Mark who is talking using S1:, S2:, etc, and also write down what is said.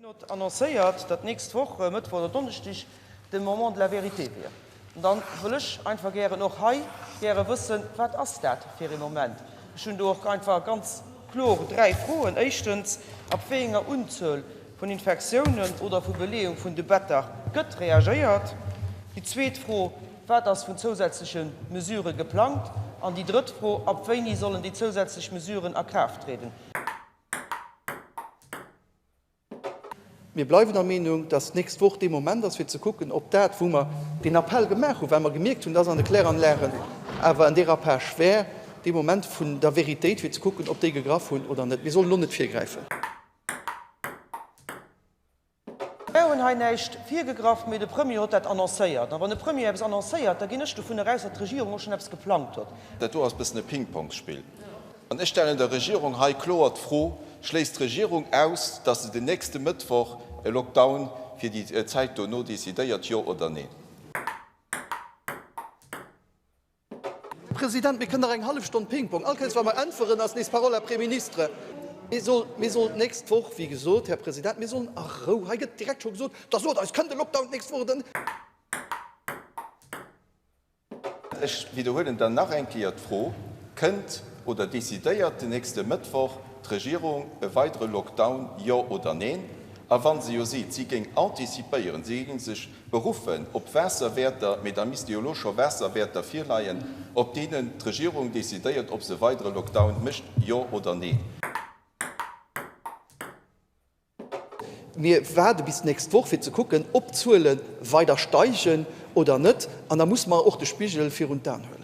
S1: Hien huet annoncéiert, datt d'nächst Woch, Mëttwoch oder Donneschdeg, de Moment de la vérité wier. An da wëll ech einfach gären och hei gäre wëssen, Wat ass dat fir ee Moment? Ech hunn do och einfach ganz kloer dräi Froen. Éischtens, Ab wéi enger Unzuel vun Infektiounen oder vu Beleeung vun de Better gëtt reagéiert? Déi zweet Fro, Wat ass vun zousätzleche Mesurë geplangt? An déi drëtt Fro, Ab wéini sollen déi zousätzlech Mesuren a Kraaft trieden?
S2: Mir bleiwen der Meenung, dass d'nächst Woch dee Moment ass, fir ze kucken, ob dat, wou mer deen Appell gemaach hunn, well mer gemierkt hunn, dass an de Kläranlagen awer en Dérapage wär, dee Moment vun der Véritéit, fir ze kucken, ob déi gegraff hunn oder net. Mir sollen elo net virgräifen.
S1: Mär hunn hei näischt virgegraff, mee de Premier hott dat annoncéiert. A wann e Premier eppes annoncéiert, da ginn ech dovunner aus, datt d'Regierung och schonn eppes geplangt hott.
S3: Dat do ass e bëssen e Pingpongsspill. An ech stellen der Regierung hei kloer d'Fro, Schléisst d'Regierung aus, datt se den nächste Mëttwoch e Lockdown fir déi Zäit dono decidéiert, jo oder neen?
S2: President, mir kënnen nach eng hallef Stonn Pingpong. All Kéiers wa mer äntweren, ass nees Parole après ministre. Mir soll, mir sollen d'nächst Woch, wéi gesot, Här President, mir sollen a Rou, hei gëtt direkt scho gesot, da sot eis, kënnt de Lockdown d'nächst Woch oder net?
S3: Ech widderhuelen dann nach eng Kéier d'Fro, Kënnt oder decidéiert den nächste Mëttwoch d'Regierung e weidere Lockdown, jo oder neen? A wa se jo seet, si géing anticipéieren, si géing sech beruffen op Waasserwäerter, mee da misste jo elo scho Waasserwäerter virleien, op deenen d'Regierung decidéiert, ob se e weidere Lockdown mécht, jo oder neen.
S2: Mir waarde bis d'nächst Woch, fir ze kucken, ob d'Zuele weider steigen oder net. An da musse mer och de Spigel virun d'Aen huelen.